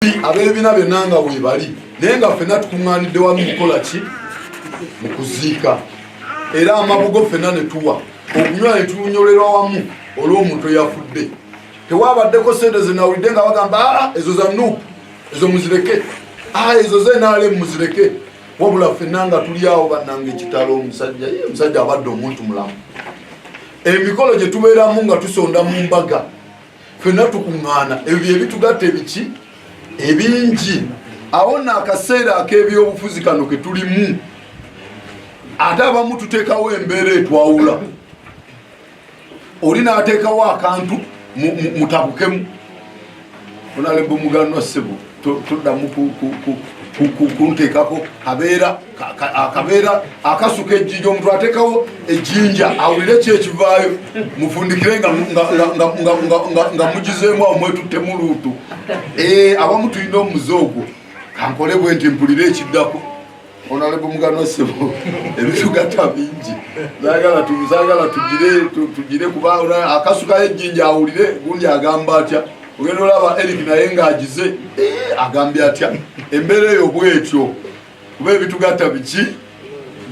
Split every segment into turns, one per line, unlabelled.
Ab'ebibiina byonna nga weebali, naye nga ffenna tukuŋŋaanidde wamu mukola ki? Mu kuziika. Era amabugo ffenna ne tuwa okunywa ne tunyolerwa wamu olw'omuntu eyafudde. Tewabaddeko sente zenawulidde nga bagamba, aa, ezo za NUP, ezo muzireke, aa, ezo zenaalem muzireke. Wabula ffenna nga tuli awo, bannanga, ekitalo. Omusajja ye omusajja abadde omuntu mulamu. Emikolo gye tubeeramu nga tusonda mu mbaga, ffenna tukuŋŋaana. Ebyo bye bitugatta ebiki ebingi. Awo nno akaseera ak'ebyobufuzi kano ke tulimu, ate abamu tuteekawo embeera etwawula. Oli n'ateekawo akantu mutabukemu. Honorable Muganwa, ssebo, toddamu kunteekako kabeera akabeera akasuka ejjinja. Omuntu ateekawo ejjinja awulire ki ekivaayo, mufundikire nga mugizeemu awo mwetuttemu luutu. Abamu tulina omuze ogwo, kankole bwe nti mpulire ekiddako. Honorable Muganwa, ssebo, ebitugatta bingi. Zaagala tugire kuba akasukayo ejjinja awulire gundi agamba atya. Ogenda olaba Eric naye ng'agize, agambye atya. Embeera eyo bwetyo, kuba ebitugatta biki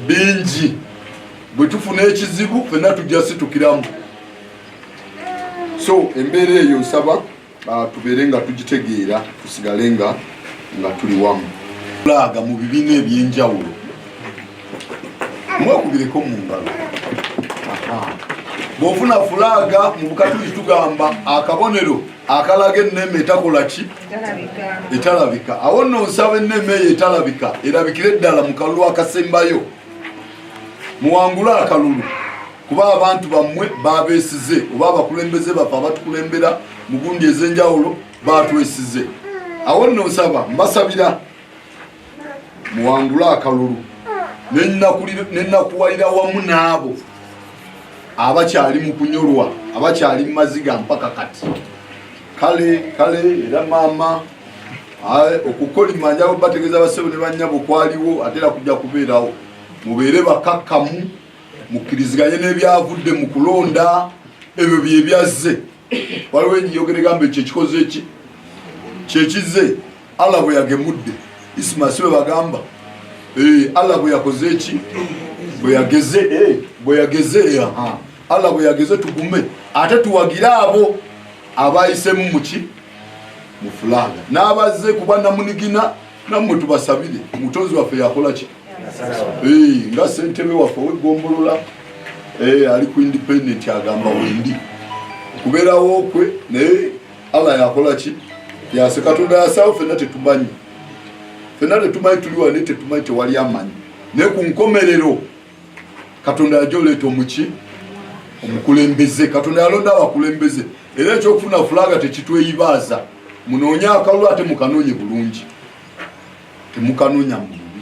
bingi. Bwe tufuna ekizibu, fenna tujja situkiramu. So embeera eyo nsaba tubeere nga tugitegeera, tusigale nga tuli wamu. Flag mu bibiina ebyenjawulo, mwekubireko mu ngalo. Bw'ofuna flag, mu Bukatuli tugamba akabonero akalaga enneme etakola ki? Etalabika. Awo nno nsaba enneme eyo etalabika erabikire ddala mu kalulu akasembayo, muwangule akalulu, kuba abantu bammwe babeesize, oba abakulembeze baffe abatukulembera mu gundi ez'enjawulo batwesize. Awo nno nsaba, mbasabira muwangule akalulu, nenakuwalira wamu n'abo abakyali mu kunyolwa, abakyali mu maziga mpaka kati. Kale kale, era maama, okukolima njaba bategeeza basebo ne bannyabo kwaliwo, ate era kujja kubeerawo. Mubeere bakakkamu, mukkiriziganye n'ebyavudde mu kulonda. Ebyo bye byazze. Waliwo enjogera egamba, ekyo ekikoze eki kyekizze Allah bwe yagemudde. Isima si bwe bagamba? Allah bwe yakoze eki, bwe yageze, bwe yageze, aha. Allah bwe yageze. Tugume ate tuwagire abo abayisemu muki mu flag n'abazze kuba namunigina. Nammwe tubasabire. Omutonzi waffe yakola ki? Nga ssentebe waffe ow'eggombolola ali ku independent, agamba wendi okubeerawo kwe, naye Allah yakola ki? Yase Katonda yasawo. Fenna tetumanyi, fenna tetumanyi. Tuli wane tetumanyi, tewali amanyi, naye ku nkomerero Katonda yajja oleeta omuki omukulembeze. Katonda yalonda abakulembeze. Era ekyokufuna flag tekitweyibaaza. Munoonye akalulu, ate mukanoonye bulungi, temukanoonya mu bubi.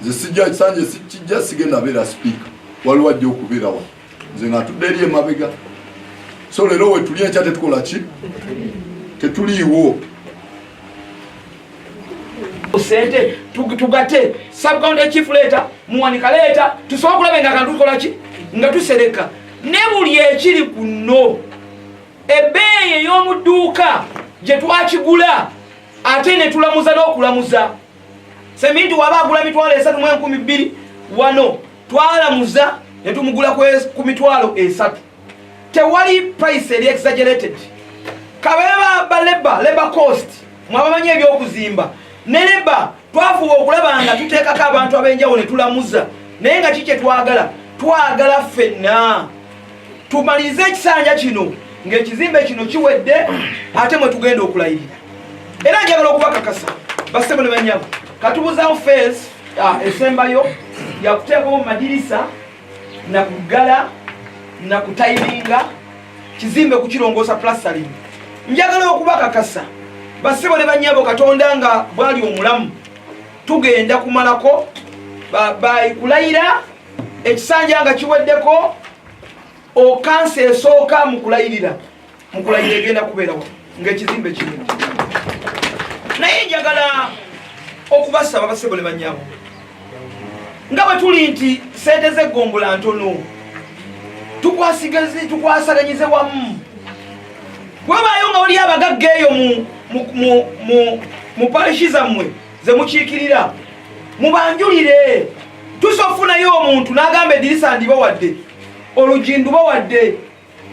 Nze sijja kisanje kijja, sigenda beera sipiika. Waliwo ajja okubeera wa nze nga ntudde eri emabega. So leero wetuli, enkya tetukola ki? Tetuliiwo.
Sente tugate subcounty chief, leeta muwanika, leeta tusobola okulabe nga akantu tukola ki nga tusereka ne buli ekiri kuno. Ebbeeyi ey'omu dduuka gye twakigula, ate ne tulamuza n'okulamuza. Seminti waba agula 32,000, wano twalamuza ne tumugula ku 30,000. Tewali price eri exaggerated. Kababe ba labor cost, mwabamanyi ebyokuzimba ne labour, twafuba okulaba nga tuteekako abantu ab'enjawulo ne tulamuza. Naye nga kiki kyetwagala? Twagala ffenna tumalirize ekisanja kino ng'ekizimbe kino kiwedde, ate mwe tugenda okulayirira. Era njagala okubakakasa, bassebo ne banyabo, katubuzaawo phase esembayo yakuteekawo mu madirisa nakuggala nakutayiringa kizimbe, kukirongoosa, plastering. Njagala okubakakasa, bassebo ne banyabo, Katonda nga bwali omulamu, tugenda kumalako kulayira ekisanja nga kiweddeko. Okansa esooka mu kulayirira, mu kulayira egenda kubeerawo ng'ekizimbe kimu. Naye njagala okubasaba, basebo ne banyabo, nga bwe tuli nti sente z'eggombolola ntono, tukwasaganyize wamu. Webaayo nga waliyo abagagga eyo mu parishi zammwe ze mukiikirira, mubanjulire. Tusobola okufunayo omuntu n'agamba edirisa ndibawadde, oluggi ndubawadde.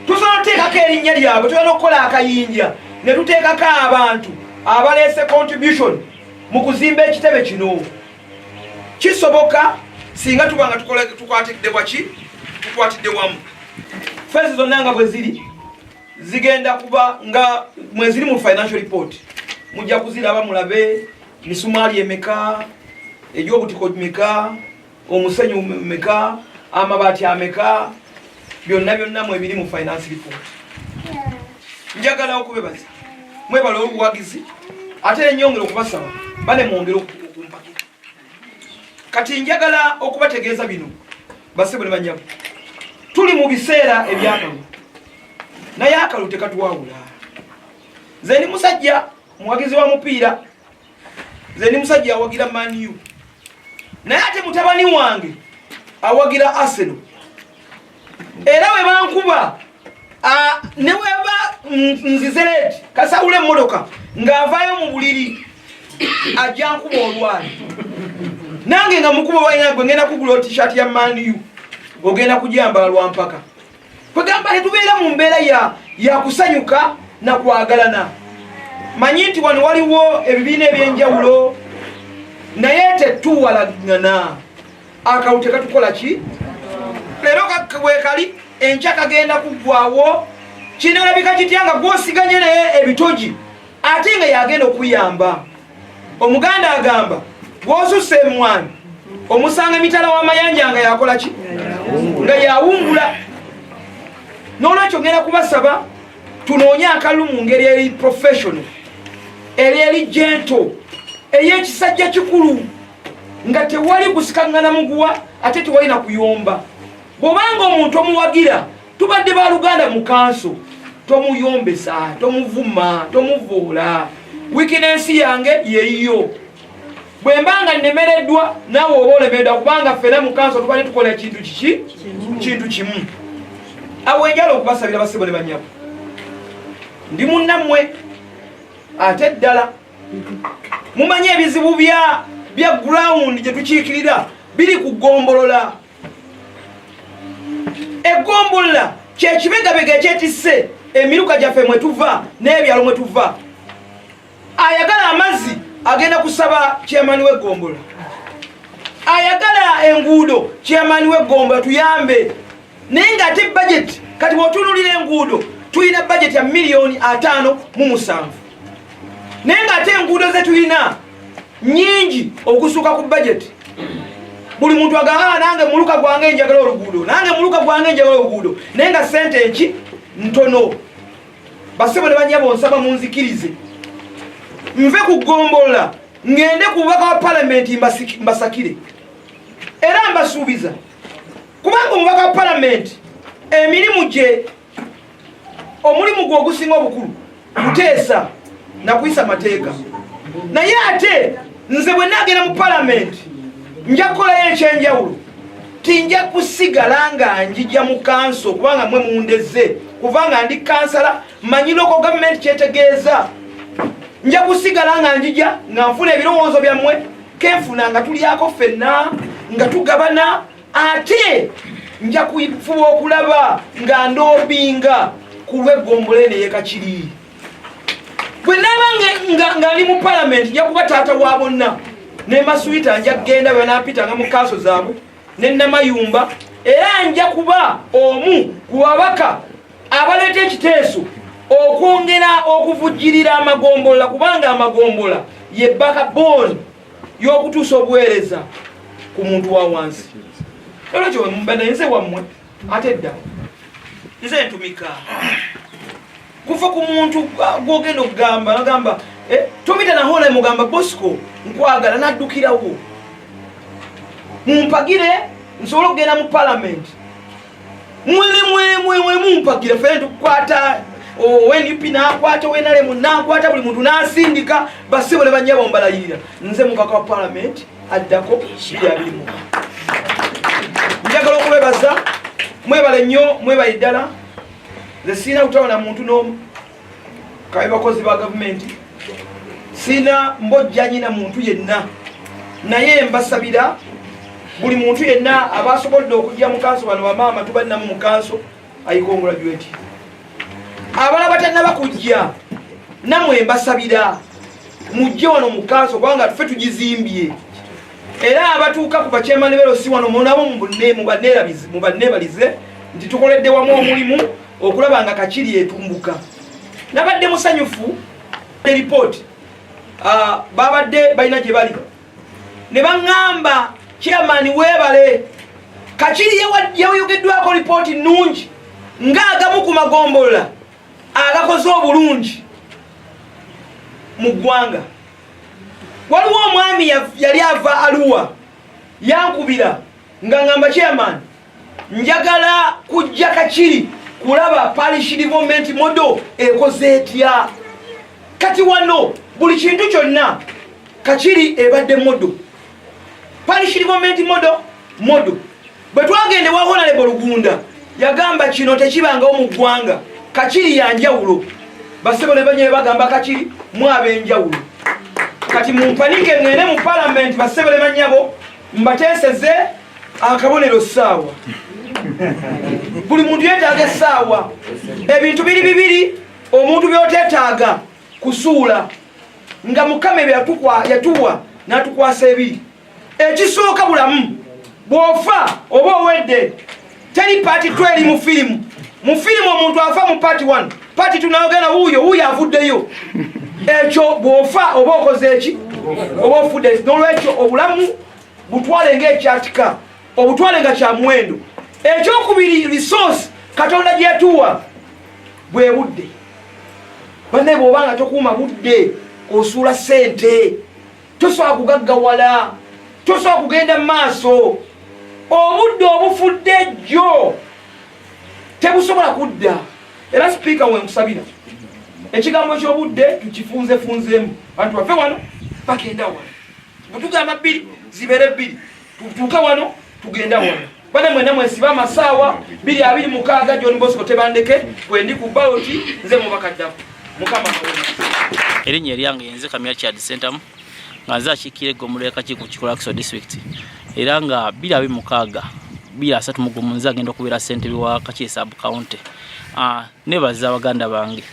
Tusobola oteekako erinnya lyabwe, tulina okukola akayinja ne tuteekako abantu abaleese contribution mu kuzimba ekitebe kino. Kisoboka singa tuba nga tukwatidde waki, tukwatidde wamu. Fees zonna nga bwe ziri zigenda kuba nga mweziri mu financial report, mujja kuziraba, mulabe misumaali emeka, egy'obutiko meka, omusenyu meka, amabaati ameka, byonna byonna mwebiri mu finance report. Njagala okubebaza, mwebala olubuwagizi, ate nenyongera okubasaba bane mwongere okumpagira. Kati njagala okubategeeza bino, basebo ne banyabo, tuli mu biseera ebyakalulu, naye akalulu tekatwawula. Nze ndi musajja muwagizi wa mupiira, nze ndi musajja awagira Man U, naye ate mutabani wange awagira Arsenal. Era bwe bankuba, ne weba nzize late, kasawula emmotoka ng'avaayo mu buliri ajja nkuba olwali, nange nga mukuba walina gwe ngenda kugula t-shirt ya Man U, ogenda kujambala lwampaka. Kwegamba tetubeera mu mbeera ya kusanyuka na kwagalana. Manyi nti wano waliwo ebibiina ebyenjawulo, naye tetuwalagana. Akalulu tekatukola ki? Leero wekali, enkya kagenda kuggwawo. Kinalabika kitya nga gwosiganye naye ebitogi ate nga yagenda okuyamba? Omuganda agamba gwosusa emwanyi omusanga emitala w'amayanja nga yakola ki? Nga yawungula. N'olwekyo ngenda kubasaba tunoonye akalulu mu ngeri eri professional, eri eri gentle, ey'ekisajja kikulu, nga tewali kusikaŋŋana muguwa ate tewali na kuyomba. Bw'obanga omuntu omuwagira, tubadde baluganda mu kanso, tomuyombesa, tomuvuma, tomuvuula. Weakness yange yeyiyo. Bwe mba nga nnemereddwa, naawe oba olemereddwa, kubanga ffena mu kanso tubadde tukola ekintu kiki? Kintu kimu. Awo enjala okubasabira, basebo ne banyabo, ndi munnammwe ate ddala mumanyi ebizibu bya ground gye tukiikirira biri ku ggombolola. Eggombolola kyekibegabega ekyetisse emiruka gyaffe mwe tuva n'ebyalo mwe tuva. Ayagala amazzi agenda kusaba chairman w'eggombolola, ayagala enguudo chairman w'eggombolola tuyambe. Naye ng'ate budget, kati bw'otunuulira enguudo tulina budget ya 57 miliyoni, naye ng'ate enguudo ze tulina nyingi okusuuka ku budget. Buli muntu agamba, "Nange muluka gwange njagala oluguudo, nange muluka gwange njagala oluguudo," naye nga sente enki ntono. Basebo ne banyabo, nsaba munzikirize nve ku ggombolola ngende ku bubaka wa palamenti mbasakire. Era mbasuubiza, kubanga omubaka wa palamenti emirimu gye, omulimu gwe ogusinga obukulu kuteesa nakuyisa mateeka. Naye ate nze bwe naagenda mu palamenti nja kukolayo ekyenjawulo. Tinja kusigala nga njija mu kanso, kubanga mwe mundeze kubanga ndi kansala, manyi local government kyetegeeza. Nja kusigala nga njija nga nfuna ebirowoozo byammwe, kenfuna nga tulyako ffenna nga tugabana. Ate nja kufuba okulaba nga ndobinga ku lw'eggombolola eno ey'Ekakiri. Bwe naaba nga ndi mu palamenti, nja kuba taata wa bonna. Ne Masuita nja kugenda bwe banampitanga mu kanso zaabwe ne Namayumba. Era nja kuba omu ku babaka abaleeta ekiteeso okwongera okuvujjirira amagombolola, kubanga amagombolola ye backbone y'okutuusa obuweereza ku muntu wa wansi. Olwekyo mbana nze wammwe, ate dda nze ntumika kuva ku muntu gwogenda okugamba, agamba, "Tomita nahona," mugamba, "Bosco, nkwagala," naddukirawo. Mumpagire nsobole okugenda mu palamenti. Mwemwemwemwe mumpagire, ffe tukwata oNUP nakwata oNRM nakwata buli muntu nasindika. Basebo ne banyabo, mbalayirira, nze mubaka wa palamenti addako 2020. Njagala okubebaza, mwebale nnyo, mwebale ddala. Nze sirina kutawa na muntu n'omu, kabe bakozi ba gavumenti. Sina mbojjanyi na muntu yenna, naye mbasabira buli muntu yenna abasobodde okujja mu kanso. Bano bamaama tubalinamu mu kanso, I congratulate. Abalaba tannaba kujja, namwe mbasabira mujje wano mu kanso, kubanga ffe tugizimbye. Era abatuuka ku bachairman berosi wano munabo mubanneebalize nti tukoledde wamu omulimu okulaba nga Kakiri etumbuka. Nabadde musanyufu, ripooti babadde balina gye bali ne baŋŋamba, "Chairman, weebale, Kakiri yayogeddwako ripooti nnungi ng'agamu ku magombolola agakoze obulungi mu ggwanga." Waliwo omwami yali ava Aluwa, yankubira nga ŋŋamba, "Chairman, njagala kujja Kakiri kulaba parish development model ekoze etya." Kati wano buli kintu kyonna Kakiri ebadde model, parish development model. Bwe twagenda ewa Honorable Lugunda, yagamba kino tekibangawo mu ggwanga, Kakiri yanjawulo. Basebo ne banyabe bagamba Kakiri mwab'enjawulo. Kati mumpanike ŋŋende mu palamenti. Basebo ne banyabo, mbateeseze akabonero ssaawa. Buli muntu yeetaaga essaawa. Ebintu biri bibiri omuntu byoteetaaga kusuula nga Mukama ebyo yatuwa n'atukwasa ebiri. Ekisooka bulamu. Bw'ofa oba owedde, teri part 2 eri mu firimu. Mu firimu omuntu afa mu part 1, part 2 nayogera wuuyo wuuyo avuddeyo. Ekyo bw'ofa oba okoze eki? Oba ofudde. N'olwekyo obulamu butwale ngaekyatika, obutwale nga kya muwendo. Ekyokubiri, resource Katonda gye yatuwa bwe budde. Bannaye, bw'oba nga tokuuma budde, osuula ssente, tosobola kugaggawala, tosobola kugenda mu maaso. Obudde obufudde jjo tebusobola kudda. Era sipiika, wenkusabira ekigambo ky'obudde tukifunzefunzeemu. Bantu baffe wano bagenda wano, bwetugamba 2 zibeere 2, tutuuke wano, tugenda wano. Bane mwena mwesibe amasaawa 2026. John Bosco Tebandeke kwendi ku ballot, nze mubaka ddaku. Mukama akawona.
Erinnya eryange nze Kamya Chad Sentamu, nga nze akiikira eggombolola ya Kakiiko Kikula District, era nga 2026 2031 nze agenda okubeera ssentebe wa Kakiri Sub County. Nebaza baganda bange,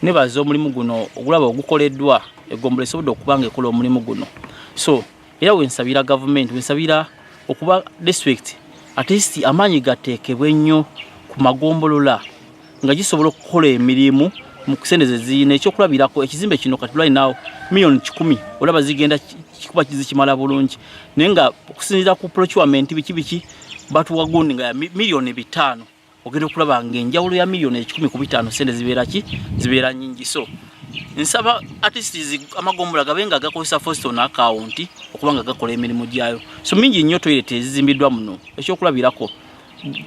nebaza omulimu guno ogulaba ogukoleddwa. Eggombolola esobodde okuba nga ekola omulimu guno. So era wensabira gavumenti, wensabira okuba district at least amaanyi gateekebwe nnyo ku magombolola nga gisobola okukola emirimu mu kusente zeziyina. Ekyokulabirako, ekizimbe kino kati right now miliyoni 100 olaba zigenda kikuba zikimala bulungi, naye nga okusinziira ku procurement biki biki batuwa gundi nga ya miliyoni 500. Ogenda okulaba nga enjawulo ya miliyoni 100 ku 500, sente zibeera ki? Zibeera nyingi. So nsaba at least amagombolola gabe nga gakozesa Foston account okuba nga gakola emirimu gyayo. So mingi nnyo toilet ezizimbiddwa muno. Ekyokulabirako,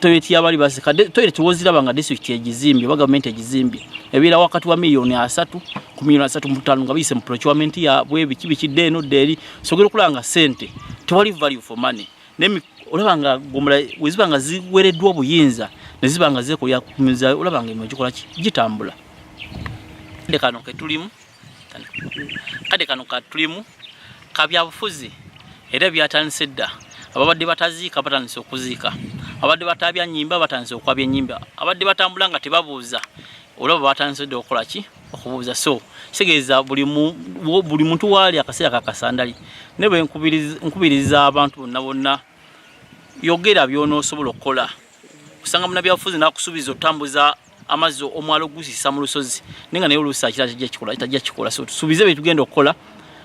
toilet yabali baseka, toilet woziraba nga district egizimbye oba gavumenti egizimbye, ebeera wakati wa miliyoni 30 ku miliyoni 35 nga biyise mu procurement yabwe biki biki, dde eno dde eri. So ogenda okulaba nga sente tewali value for money. Naye olaba nga gombolola weziba nga ziwereddwa obuyinza ne ziba nga zeekolera ku miza, olaba nga emirimu gikola ki? Gitambula. Kade kano ketulimu, kade kano katulimu kabyabufuzi, era byatandise dda. Ababadde bataziika batandise okuziika, abadde batabya nyimba batandise okwabya ennyimba, abadde batambula nga tebabuuza olaba batandise dda okukola ki? Okubuuza. So kitegeeza buli muntu waali akaseera kakasandali. Naye bwe nkubiriza abantu bonna bonna, yogera byonoosobola okukola. Osanga munabyabufuzi nakusuubiza otambuza amazzi omwalo gusisa mu lusozi, naye nga naye oluusi akira tajja kikola, tajja kikola. So tusuubize bye tugenda okukola.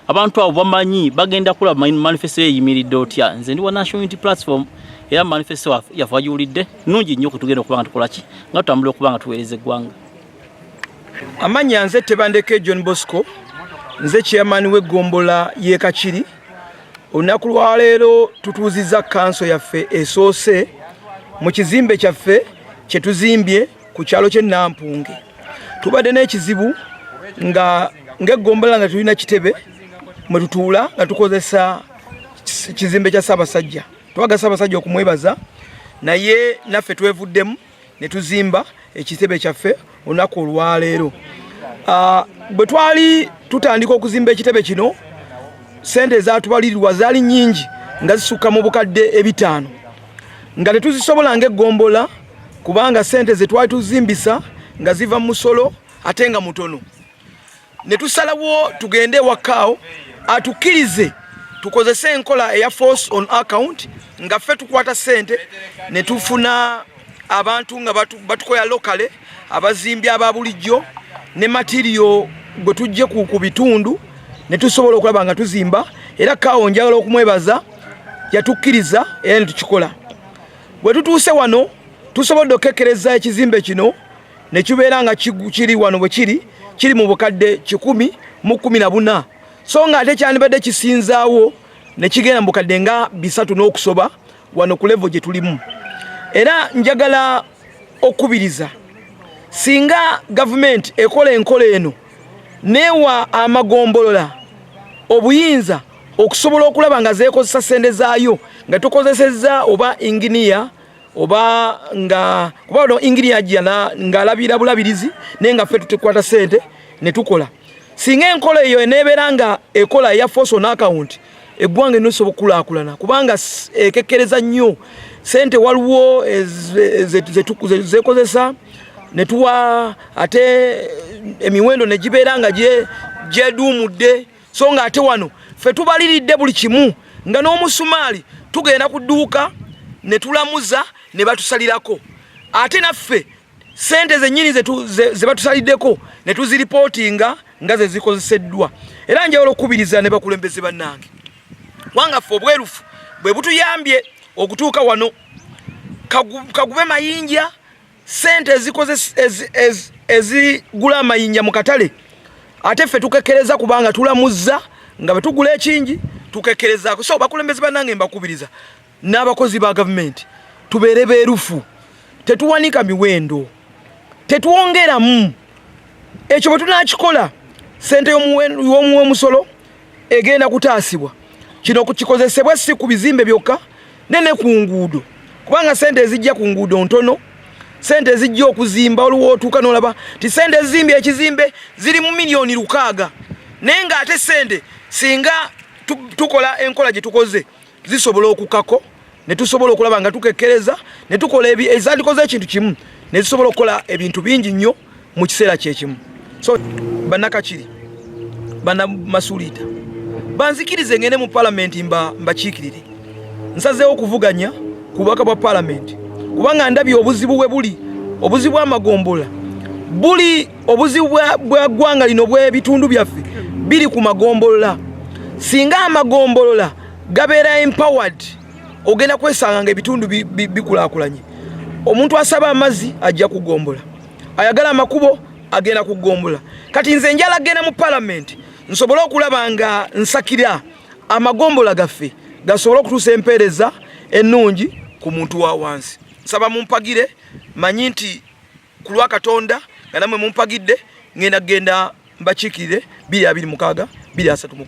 Abantu abo bamanyi bagenda kulaba manifesto eyimiridde otya. Nze ndi wa National Unity Platform, era manifesto yaffe wagiwulidde, nnungi nnyo. Kwe tugenda okuba nga tukola ki? Nga tutambula okuba nga tuweereza eggwanga.
Amannya nze Tebandeke John Bosco, nze chairman w'eggombolola y'e Kakiri. Olunaku lwaleero tutuuzizza kanso yaffe esoose mu kizimbe kyaffe kye tuzimbye ku kyalo ky'e Nampunge. Tubadde n'ekizibu nga ng'eggombolola nga tulina kitebe mwe tutuula nga tukozesa kizimbe kya Ssaabasajja. Twaga Ssaabasajja okumwebaza, naye naffe twevuddemu ne tuzimba ekitebe kyaffe olunaku olwaleero. Bwe twali tutandika okuzimba ekitebe kino, sente ezatubalirirwa zaali nyingi nga zisukka mu bukadde 500, nga tetuzisobola ng'eggombola, kubanga sente ze twali tuzimbisa nga ziva mu musolo ate nga mutono. Ne tusalawo tugende ewakaawo atukkirize tukozese enkola eya force on account, nga ffe tukwata sente ne tufuna abantu nga batukoya locally, abazimbi aba bulijjo ne material gwe tujje ku bitundu, ne tusobola okulaba nga tuzimba. Era kaawo njagala okumwebaza, yatukkiriza era ne tukikola. Bwe tutuuse wano, tusobodde okukekkereza ekizimbe kino ne kibeera nga kiri wano bwe kiri, kiri mu bukadde 114, so nga ate kyandibadde kisinzaawo ne kigenda mu bukadde nga 300 n'okusoba wano ku level gye tulimu. Era njagala okukubiriza, singa gavumenti ekola enkola eno neewa amagombolola obuyinza okusobola okulaba nga zeekozesa sente zaayo, nga tukozesezza oba inginiya oba nga kuba ono inginiya ajja ng'alabira bulabirizi, naye nga ffe tutekwata sente ne tukola. Singa enkola eyo eneebeera nga ekola eya force on account, eggwanga eno lisobola okukulaakulana, kubanga ekekkereza nnyo sente. Waliwo zekozesa ne tuwa ate emiwendo ne gibeera nga gyeduumudde, so nga ate wano ffe tubaliridde buli kimu, nga n'omusumaali tugenda ku dduuka ne tulamuza ne batusalirako, ate naffe sente zennyini ze batusaliddeko ne tuziripootinga nga ze zikozeseddwa. Era njagala okukubiriza ne bakulembeze bannange, kubanga ffe obwerufu bwe butuyambye okutuuka wano. Kagube mayinja, sente ezigula amayinja mu katale, ate ffe tukekkereza kubanga tulamuzza nga bwe tugula ekingi tukekkerezaako. So bakulembeze bannange, mbakubiriza n'abakozi ba gavumenti, tubeere beerufu, tetuwanika miwendo, tetwongeramu. Ekyo bwe tunakikola, sente y'omuwa omusolo egenda kutaasibwa. Kino kikozesebwe si ku bizimbe byokka, nene ku nguudo, kubanga sente ezijja ku nguudo ntono. Sente ezijja okuzimba, waliwo otuuka n'olaba nti sente ezizimbye ekizimbe ziri mu miliyoni 600, naye ng'ate sente singa tukola enkola gye tukoze zisobola okukako ne tusobola okulaba nga tukekkereza ne tukola ezandikoze ekintu kimu ne zisobola okukola ebintu bingi nnyo mu kiseera kyekimu. So bannakakiri, bannamasuliita, banzikirize ngende mu palamenti mbakiikirire. Nsazeewo okuvuganya ku bubaka bwa palamenti kubanga ndabye obuzibu bwe buli, obuzibu bw'amagombola buli, obuzibu bwa ggwanga lino bw'ebitundu byaffe biri ku magombolola. Singa amagombolola gabeera empowered, ogenda kwesanga nga ebitundu bikulaakulanye. Omuntu asaba amazzi ajja kugombola, ayagala amakubo agenda kugombola. Kati nze njala genda mu palamenti nsobole okulaba nga nsakira amagombola gaffe gasobole okutuusa empeereza ennungi ku muntu wa wansi. Nsaba mumpagire, manyi nti ku lwa Katonda nga nammwe mumpagidde, ngenda kugenda mbakiikirire 2026 2031.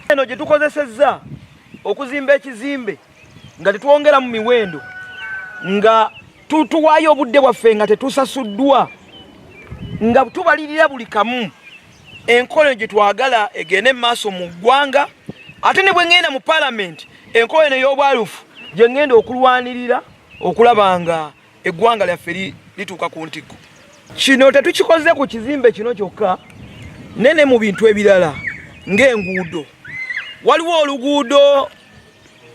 Eno gye tukozesezza okuzimba ekizimbe nga tetwongera mu miwendo, nga tuwaayo obudde bwaffe nga tetusasuddwa, nga tubalirira buli kamu, enkola gye twagala egende mu maaso mu ggwanga. Ate ne bwe ŋŋenda mu palamenti, enkola eno ey'obwalufu gye ŋŋenda okulwanirira okulaba nga eggwanga lyaffe lituuka ku ntikko. Kino tetukikoze ku kizimbe kino kyokka, nene mu bintu ebirala ng'enguudo. Waliwo oluguudo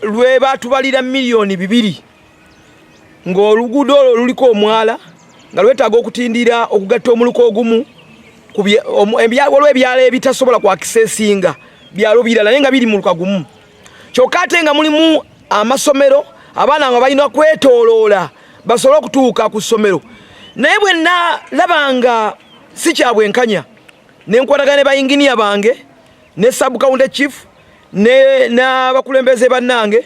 lwe batubalira miliyoni 2, ng'oluguudo olwo luliko omwala nga lwetaaga okutindira okugatta omuluka ogumu. Waliwo ebyalo ebitasobola kwakisesinga byalo birala, naye nga biri muluka gumu. Kyokka ate nga mulimu amasomero, abaana nga balina kwetooloola basobole okutuuka ku ssomero. Naye bwe nalaba nga si kyabwenkanya, nenkwatagana ne bayinginiya bange ne sub county chief n'abakulembeze bannange,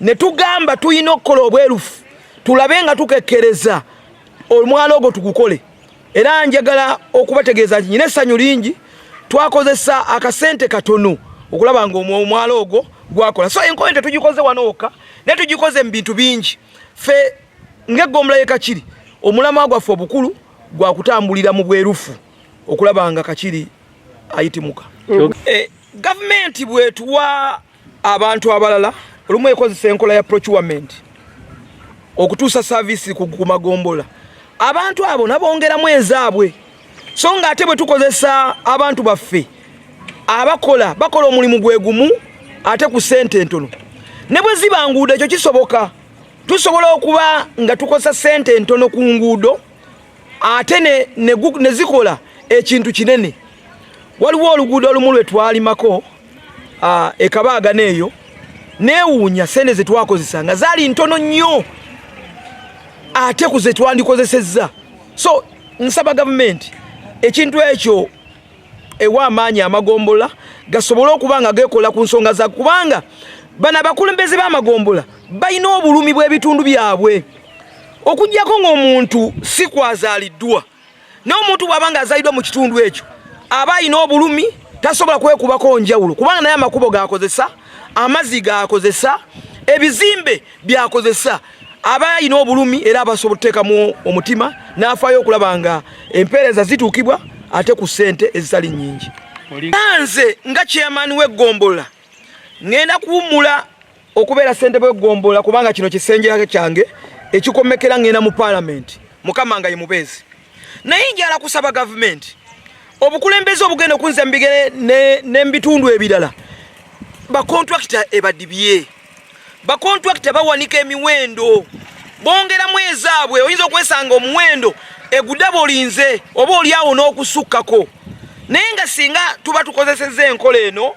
ne tugamba tulina okukola obwerufu tulabe nga tukekkereza omwala ogwo tugukole. Era njagala okubategeeza nti nyina essanyu lingi, twakozesa akasente katono okulaba nga omwala ogwo gwakola. So enkola tetugikoze wano wokka, naye tugikoze mu bintu bingi. Ffe ng'eggombolola y'e Kakiri, omulamwa gwaffe obukulu gwa kutambulira mu bwerufu okulaba nga Kakiri Ayitimuka. Gavumenti bwetuwa abantu abalala, olumu ekozesa enkola ya procurement okutuusa service ku magombola, abantu abo nabongeramu ezaabwe. So nga ate bwe tukozesa abantu baffe abakola, bakola omulimu gwe gumu ate ku ssente entono. Ne bwe ziba nguudo, ekyo kisoboka. Tusobola okuba nga tukozesa ssente entono ku nguudo ate ne zikola ekintu kinene. Waliwo oluguudo olumu lwe twalimako ekabaagana eyo, neewuunya sente ze twakozesa nga zaali ntono nnyo ate ku ze twandikozesezza. So nsaba gavumenti ekintu ekyo ewa amaanyi amagombola gasobole okuba nga gekola ku nsonga za, kubanga bano abakulembeze b'amagombola balina obulumi bw'ebitundu byabwe, okugyako ng'omuntu si kwazaaliddwa. Naye omuntu bw'aba nga azaaliddwa mu kitundu ekyo, aba alina obulumi, tasobola kwekubako njawulo, kubanga naye amakubo gakozesa, amazzi gakozesa, ebizimbe byakozesa, aba alina obulumi era abasobola okuteekamu omutima n'afaayo okulaba nga empeereza zituukibwa ate ku ssente ezitali nnyingi. Nze nga chairman w'eggombolola ŋŋenda kuwummula okubeera ssentebe w'eggombolola, kubanga kino kisenge kyange ekikomekera. Ŋŋenda mu paalamenti, Mukama nga ye mubeezi. Naye njala kusaba gavumenti, obukulembeze obugenda okunza mubigere n'ebitundu ebirala, bakontrakita ebadibye. Bakontrakita bawanika emiwendo, bongeramu ezaabwe. Oyinza okwesanga omuwendo egudaba olinze oba oliawo n'okusukkako. Naye nga singa tuba tukozesezza enkola eno,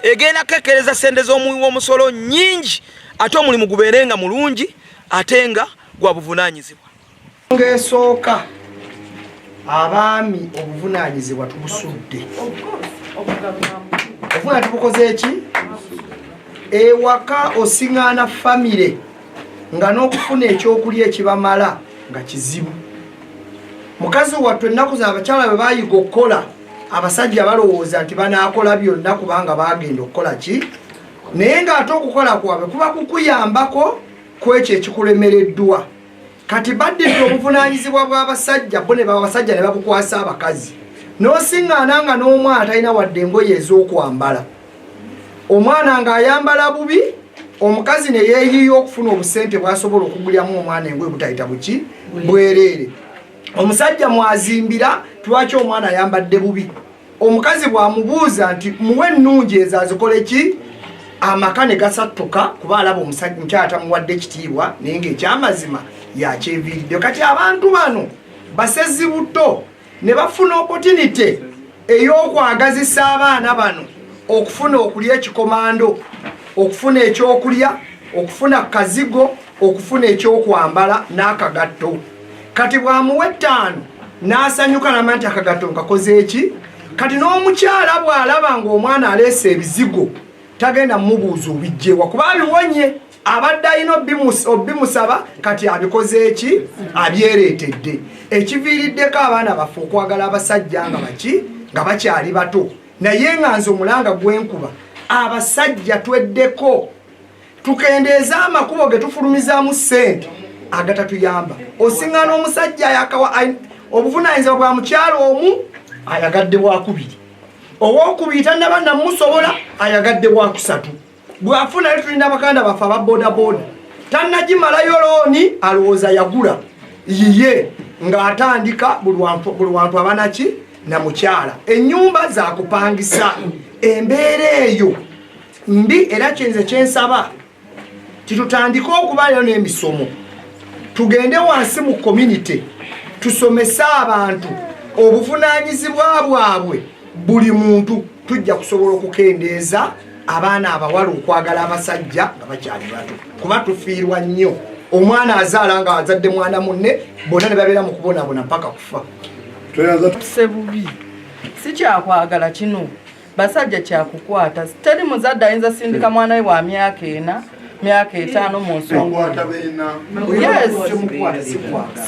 egenda kekkereza sente z'omuwi w'omusolo nnyingi, ate omulimu gubeere nga mulungi ate nga gwa buvunaanyizibwa.
Ng'esooka, abaami obuvunaanyizibwa tubusudde, obuvuna tubukoze eki ewaka. Osiŋŋaana famire nga n'okufuna ekyokulya ekibamala nga kizibu. Mukazi wattu, ennaku z'abakyala bwe bayiga okukola, abasajja balowooza nti banaakola byonna kubanga bagenda okukola ki, naye ng'ate okukola kwabwe kuba kukuyambako ku ekyo ekikulemereddwa. Kati baddidde obuvunaanyizibwa bw'abasajja bo ne babasajja ne babukwasa abakazi, n'osiŋŋaana nga n'omwana talina wadde engoye ez'okwambala, omwana ng'ayambala bubi, omukazi ne yeeyiiya okufuna obusente bw'asobola okugulyamu omwana engoye butayita buki bwereere. Omusajja mwazimbira, lwaki omwana ayambadde bubi? Omukazi bw'amubuuza nti muwe ennungi ezo azikole ki? Amaka ne gasattuka, kuba alaba omusajja mukyala tamuwadde ekitiibwa, naye ng'ekyamazima yakyeviiridde. Kati abantu bano basezi buto ne bafuna opportunity ey'okwagazisa abaana bano okufuna okulya ekikomando, okufuna ekyokulya, okufuna kazigo, okufuna ekyokwambala n'akagatto. Kati bw'amuwa 5 n'asanyuka nama nti akagatto nkakoze eki. Kati n'omukyala bw'alaba ng'omwana aleese ebizigo, tagenda mumubuuza obijjewa, kuba abiwonye. Abadde alina obimusaba, kati abikoze eki, abyereetedde. Ekiviiriddeko abaana baffe okwagala abasajja nga baki, nga bakyali bato. Naye nga nze omulanga gwenkuba, abasajja tweddeko, tukendeeze amakubo ge tufulumizaamu ssente agatatuyamba. Osiŋŋaana omusajja yakawa obuvunanyizibwa bwa mukyalo omu, ayagadde bwakubiri, owokubiri tannaba namusobola, ayagadde bwakusatu. Bwafunayo, tulina bakanda baffe aba bodaboda, tannagimalayo looni, alowooza yagula yiye, ng'atandika buli wantu abanaki na mukyala, ennyumba zakupangisa. Embeera eyo mbi, era kyenze kyensaba titutandike okubayo n'emisomo, tugende wansi mu community, tusomese abantu obuvunanyizibwa bwabwe buli muntu. Tujja kusobola okukendeeza abaana abawala okwagala abasajja nga bakyali bato, kuba tufiirwa nnyo. Omwana azaala nga azadde mwana munne, bonna ne babeera mu kubonaabona mpaka kufa.
Sebubi si kyakwagala kino basajja, kyakukwata. Teri muzadde ayinza sindika mwana we wa myaka 4, myaka 5 mu nsonga. Yes,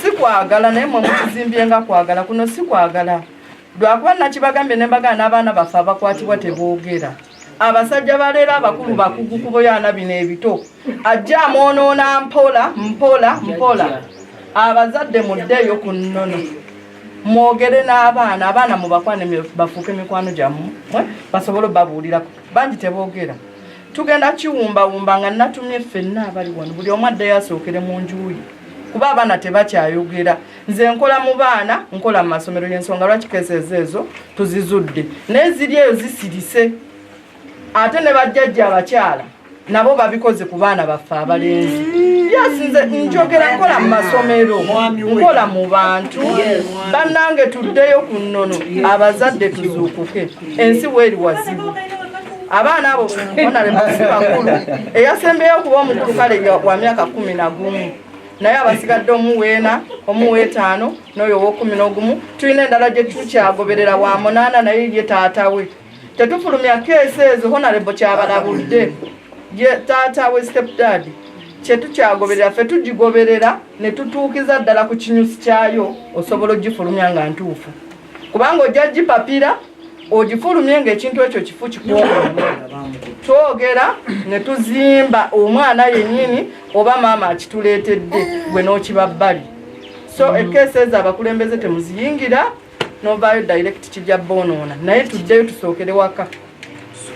si kwagala, naye mwe mukizimbye nga kwagala. Kuno si kwagala, lwakuba nakibagambye ne mbagana n'abaana baffe abakwatibwa teboogera. Abasajja baleero abakulu bakugu kuboyaana bino ebito, ajja amwonoona mpola mpola mpola. Abazadde muddeeyo ku nnono. Mwogere n'abaana, abaana mubakwane bafuuke mikwano gyammwe basobole obabuulirako. Bangi teboogera. Tugenda kiwumbawumba nga natumye ffenna abali wano, buli omu addeyo asookere mu nju ye, kuba abaana tebakyayogera. Nze nkola mu baana, nkola mu masomero, y'ensonga lwaki cases ezo tuzizudde, naye ziri eyo zisirise. Ate ne bajjajja abakyala nabo babikoze ku baana baffe abalenzi. Yes, nze njogera, nkola mu masomero, nkola mu bantu. Bannange, tuddeyo ku nnono, abazadde tuzuukuke, ensi weeri wazibu. Abaana abo honorable si bakulu, eyasembyeyo okuba omukulu kale wa myaka 11, naye abasigadde omuweena, omuweetaano n'oyo ow'okkumi n'ogumu. Tulina endala gye tukyagoberera wa 8, naye ye taata we tetufulumya case ezo. Honorable kyabalabudde, ye taata we, step dad, kyetukyagoberera ffe tugigoberera ne tutuukiza ddala ku kinyusi kyayo. Osobola ogifulumya nga ntuufu, kubanga ojja gipapira ogifulumye ng'ekintu ekyo kifu kikwonoona. Twogera ne tuzimba omwana yennyini oba maama akituleetedde, gwe n'okiba bbali. So e case ezo abakulembeze temuziyingira, novaayo direct kijja boonoona, naye tuddeyo tusookere waka.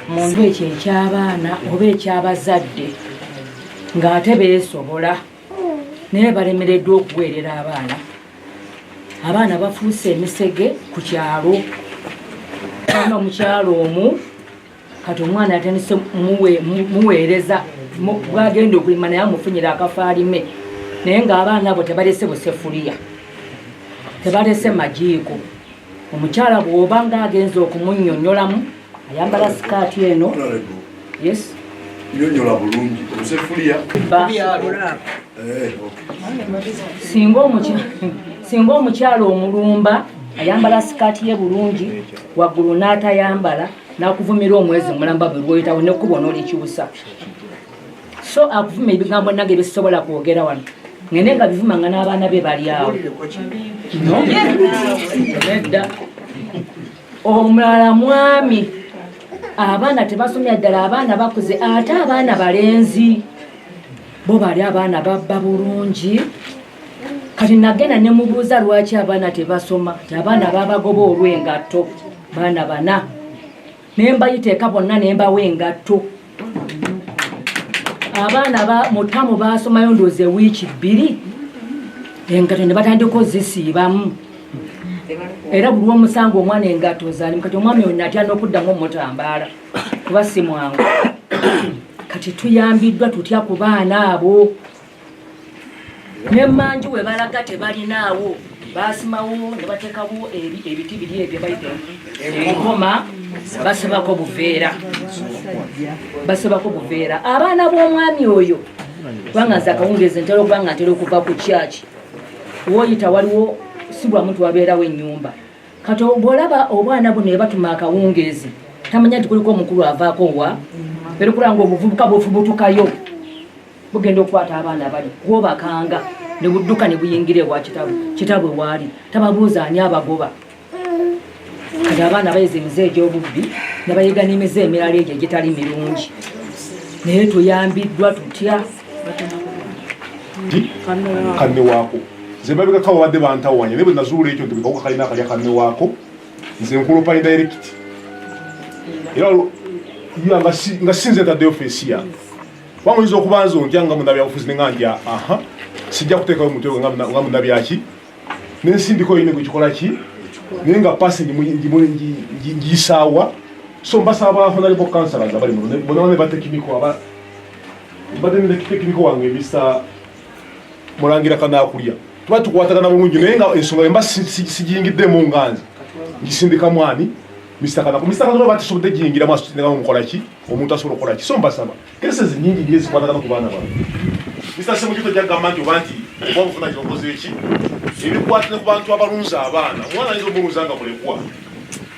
Mu ekyo eky'abaana oba eky'abazadde ng'ate beesobola naye balemereddwa okuweerera abaana, abaana bafuuse emisege ku kyalo. Alina omukyalo omu, kati omwana yatandise muweereza bwagenda okulima, naye amufunyira akafaalime, naye ng'abaana abo tebalese busefuliya, tebalese majiiko. Omukyala bw'oba ng'agenza okumunnyonnyolamu, ayambala sikaati eno. Yes.
Nyonyola bulungi obusefuliya.
Singa omukyala omulumba ayambala sikaati ye bulungi, waggulu n'atayambala, n'akuvumira omwezi mulamba bwe lwoyitawo nekkubo n'olikyusa. So akuvuma ebigambo nange byesobola kwogera wano, ngende nga bivuma nga n'abaana be bali awo. No, nedda. Omulala mwami, abaana tebasomya ddala, abaana bakuze, ate abaana balenzi bo bali abaana babba bulungi. Kati nagenda nemubuuza lwaki abaana tebasoma, ti abaana babagoba olw'engatto. Baana bana nembayiteeka bonna nembawa engatto. Abaana mutamu basomayo ndowooza ewiiki 2, engatto ne batandika ozisiibamu, era buli lwomusanga omwana engatto zaalimu. Kati omwami oyo natya n'okuddamu omutambaala kuba si mwangu. Kati tuyambiddwa tutya ku baana abo? Nemanju we balaga tebalinaawo, basimawo ne bateekawo ebiti biri ebyo bayita enkoma, basibako buveera, basibako buveera. Abaana b'omwami oyo, kubanga nze akawungeezi ntera okuba nga ntera okuva ku kyaki, woyita waliwo si bwa muntu wabeerawo ennyumba. Kati bw'olaba obwana buno ebatuma akawungeezi, tamanya nti kuliko omukulu avaako wa era okulaba nga obuvubuka bufubutukayo bugenda okukwata abaana bali gwobakanga ne budduka ne buyingira ewa kitabwe. Kitabwe waali tababuuza ani abagoba. Kati abaana bayiza emize egy'obubbi ne bayiga n'emize emirala egyo egitali mirungi. Naye tuyambiddwa tutya?
Kanne waako nze mabegako babadde bantawanya, naye bwe nazuula ekyo nti buli kawuka kalina akalya kanne waako, nze nkulopa indirect era ya nga sinze ntaddeyo face yange, kubanga oyinza okuba nze ontya nga munabyabufuzi nenga ndya aha sijja kuteekayo mutwe nga munabyaki nensindika oyine gwekikola ki, naye nga pasi ngiyisaawa. So mbasaba honorable councillors abali muno bona ne batekiniko aba mbadde ne tekiniko wange Mr Mulangira Kanakulya, tuba tukwatagana bulungi, naye nga ensonga emba sigiyingiddemu nga nze ngisindika mwani Mr Kanako. Mr Kanako batisobodde giyingiramu, asindikamu mukola ki omuntu asobola okukola ki. So mbasaba cases nyingi nnyo ezikwatagana ku baana bano. Mr Semuju tojja kugamba nti oba nti oba obuvunanyizibwa okoze eki ebikwatire ku bantu abalunza abaana. Omwana ayinza omulunza nga mulekwa,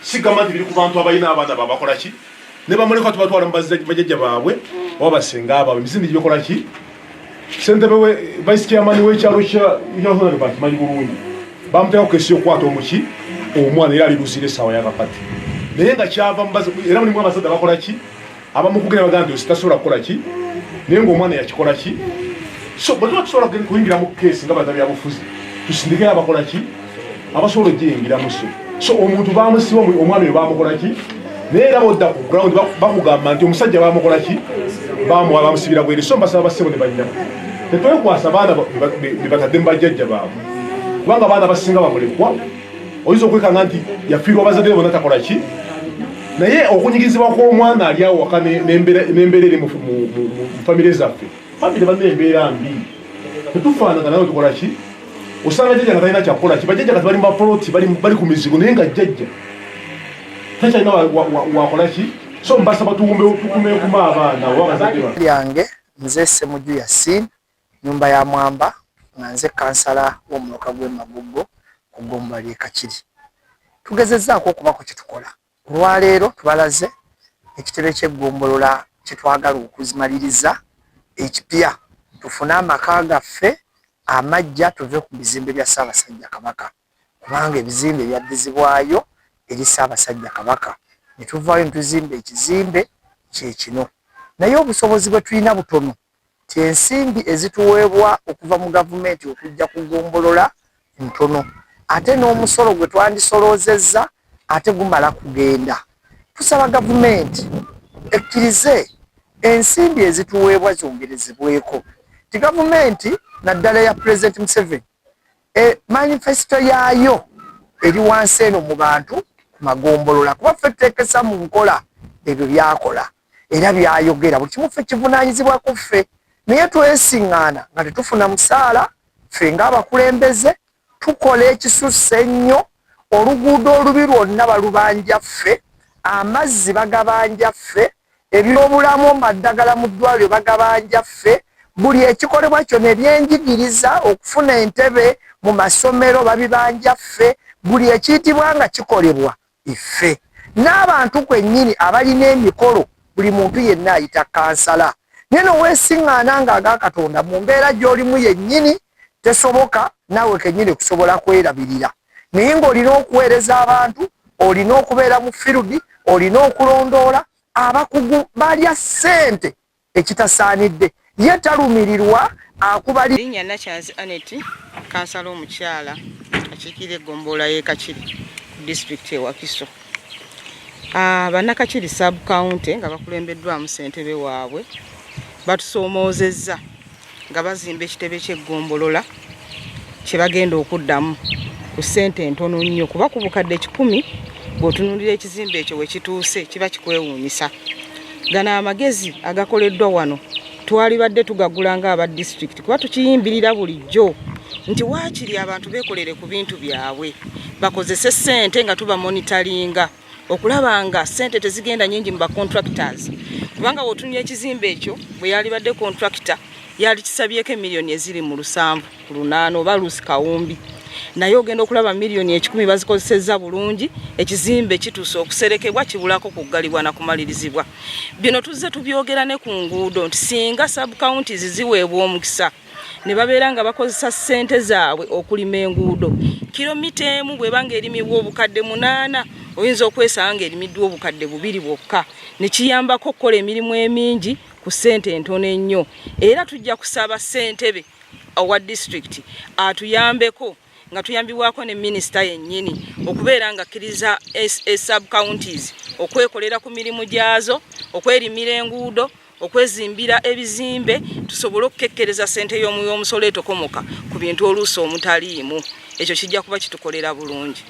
sigamba nti biri ku bantu abalina abaana babakola ki ne bamulekwa, tubatwala mu bajjajja baabwe oba basenga baabwe. Emisinde gibikola ki? Sentebe we vice chairman w'ekyalo kya Honorable akimanyi bulungi, bamuteeka ku case y'okukwata omuki omwana, era ali Luzira essaawa yakakati, naye nga kyava era mulimu abazadde abakola ki abamukugera bagamba nti ositasobola kukola ki, naye ng'omwana yakikola ki. So bwe tuba tusobola kuyingira mu case nga bannabyabufuzi, tusindikeyo abakola ki. Abasobola ogiyingiramu. So omuntu bamusiba, omwami bamukola ki? Naye era bodda ku ground bakugamba nti omusajja bamukola ki? Bamuwa, bamusibira bweri. So mbasaba bassebo ne bannyabo, tetwekwasa baana be batadde mu bajjajja baabwe, kubanga abaana basinga bamulekwa. Oyinza okwekanga nti yafiirwa bazadde be bonna, takola ki? Naye okunyigirizibwa kw'omwana ali awo waka n'embeera eri mu famire zaffe, famire banna embeera mbi, tetufaanagana. Nawe tukola ki? Osanga jjajja nga talina kyakukola ki? Bajjajja kati bali mu bapoloti, bali ku mizigo, naye nga jjajja takyalina wakola ki? So mbasaba tukumekuma abaana oba abazadde baffe.
Lyange nze Ssemuju Yasin, nyumba ya Mwamba, nga nze kansala w'omuluka gw'e Magogo ku ggombolola ly'e Kakiri. Tugezezzaako okubako kye tukola. Olwaleero tubalaze ekitebe ky'eggombolola kye twagala okuzimaliriza ekipya, tufune amaka gaffe amajja, tuve ku bizimbe bya Ssaabasajja Kabaka, kubanga ebizimbe byaddizibwayo eri Ssaabasajja Kabaka, ne tuvaayo ne tuzimba ekizimbe kye kino. Naye obusobozi bwe tulina butono, ti ensimbi ezituweebwa okuva mu gavumenti okujja ku ggombolola ntono, ate n'omusolo gwe twandisoloozezza ate gumala kugenda. Tusaba gavumenti ekkirize ensimbi ezituweebwa zongerezebweko, ti gavumenti naddala ya Pulezidenti Museveni, manifesito yaayo eri wansi eno mu bantu ku magombolola, kuba ffe tuteekesa mu nkola ebyo byakola era byayogera. Buli kimu ffe kivunaanyizibwa ku ffe, naye twesiŋŋaana nga tetufuna musaala. Ffe ng'abakulembeze tukola ekisusse ennyo. Oluguudo olubi lwonna balubanja ffe, amazzi bagabanja ffe, ebyobulamu, maddagala mu ddwaliro bagabanja ffe, buli ekikolebwa kyonna, ebyenjigiriza, okufuna entebe mu masomero babibanja ffe, buli ekiyitibwa nga kikolebwa iffe. N'abantu kwennyini abalina emikolo, buli muntu yenna ayita kansala, naye noweesiŋŋaana ng'aga Katonda mu mbeera gy'olimu yennyini tesoboka naawe kennyini kusobola kwerabirira, naye ng'olina okuweereza abantu, olina okubeera mu field, olina okulondoola. Abakugu balya ssente ekitasaanidde, ye talumirirwa akuba.
Linnya Nakyanzi Anet, kansala omukyala akiikirira eggombolola y'e Kakiri ku disitulikiti e Wakiso. Bannakakiri sub county nga bakulembeddwamu ssentebe waabwe batusoomoozezza nga bazimba ekitebe ky'eggombolola kye bagenda okuddamu ku ssente entono nnyo, kuba ku bukadde 100 bw'otunuulira ekizimbe ekyo we kituuse kiba kikwewuunyisa. Gano amagezi agakoleddwa wano twalibadde tugagula ng'aba disitulikiti, kuba tukiyimbirira bulijjo nti waakiri abantu beekolere ku bintu byabwe, bakozese ssente nga tuba monitoringa okulaba nga ssente tezigenda nyingi mu bacontractors, kubanga w'otunuulira ekizimbe ekyo, bwe yalibadde contractor yali kisabyeko emiliyoni eziri mu 70 ku 800 oba luusi kawumbi, naye ogenda okulaba miliyoni 100 bazikozesezza bulungi, ekizimbe kituuse okuserekebwa, kibulako kuggalibwa na kumalirizibwa. Bino tuzze tubyogera ne ku nguudo nti singa sub counties ziweebwa omukisa ne babeera nga bakozesa ssente zaabwe okulima enguudo, kilomita emu bw'eba nga erimibwa obukadde 800, oyinza okwesanga nga erimiddwa obukadde 2 bwokka, ne kiyambako okukola emirimu emingi ku ssente entono ennyo. Era tujja kusaba ssentebe owa disitulikiti atuyambeko nga tuyambibwako ne minisita yennyini okubeera nga akkiriza sub counties okwekolera ku mirimu gyazo, okwerimira enguudo, okwezimbira ebizimbe, tusobole okukekkereza ssente y'omuwi w'omusolo etokomoka ku bintu oluusi omutaliimu. Ekyo kijja kuba kitukolera bulungi.